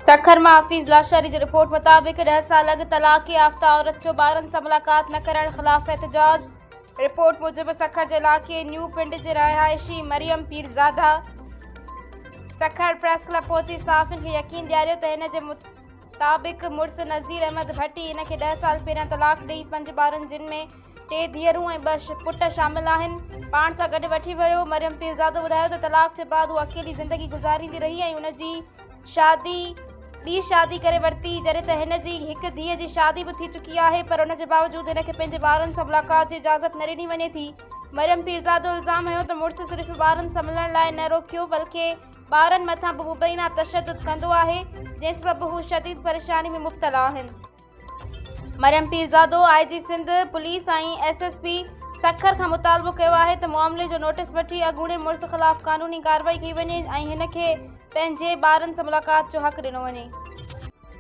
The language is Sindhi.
سکر مان حفيظ لاشاري جي رپورٽ مطابق 10 سال اڳ طلاق يافته عورت جو ٻارن سان ملاقات نه ڪرائڻ خلاف احتجاج. رپورٽ موجب سکر جي علائقي نيو پنڊ جي رهائشي مريم پيرزاده سکر پريس ڪلب پهچي صحافين کي يقين ڏياريو ته هن جي مطابق مڙس نذير احمد ڀٽي هن کي 10 سال پهريان طلاق ڏئي 5 ٻارن جن ۾ 3 ڌيئرون ۽ 2 پٽ شامل آهن پاڻ سان گڏ وٺي ويو. مريم پيرزادو ٻڌايو ته طلاق جي بعد هو اڪيلي زندگي گذاريندي رهي ۽ ان جي شادي ٻي شادي ڪري ورتي، جڏهن ته هن جي هڪ ڌيء جي شادي به ٿي چڪي آهي پر ان جي باوجود هن کي پنهنجي ٻارن سان ملاقات جي اجازت نه ڏني وڃي ٿي. مريم پيرزادو الزام هنيو ته مڙس صرف ٻارن سان ملڻ لاء نه روڪيو بلڪه ٻارن مٿان به مبينا تشدد ڪندو آهي، جنهن سبب هو شديد پريشاني ۾ مبتلا آهن. Maryam Pirzado I G Sindh police ۽ S S P Sukkur کان مطالبو ڪيو آهي ته معاملي جو نوٽيس وٺي اڳوڻي مڙس خلاف قانوني ڪارروائي ڪئي وڃي ۽ هن کي پنهنجي ٻارن سان ملاقات جو حق ڏنو وڃي.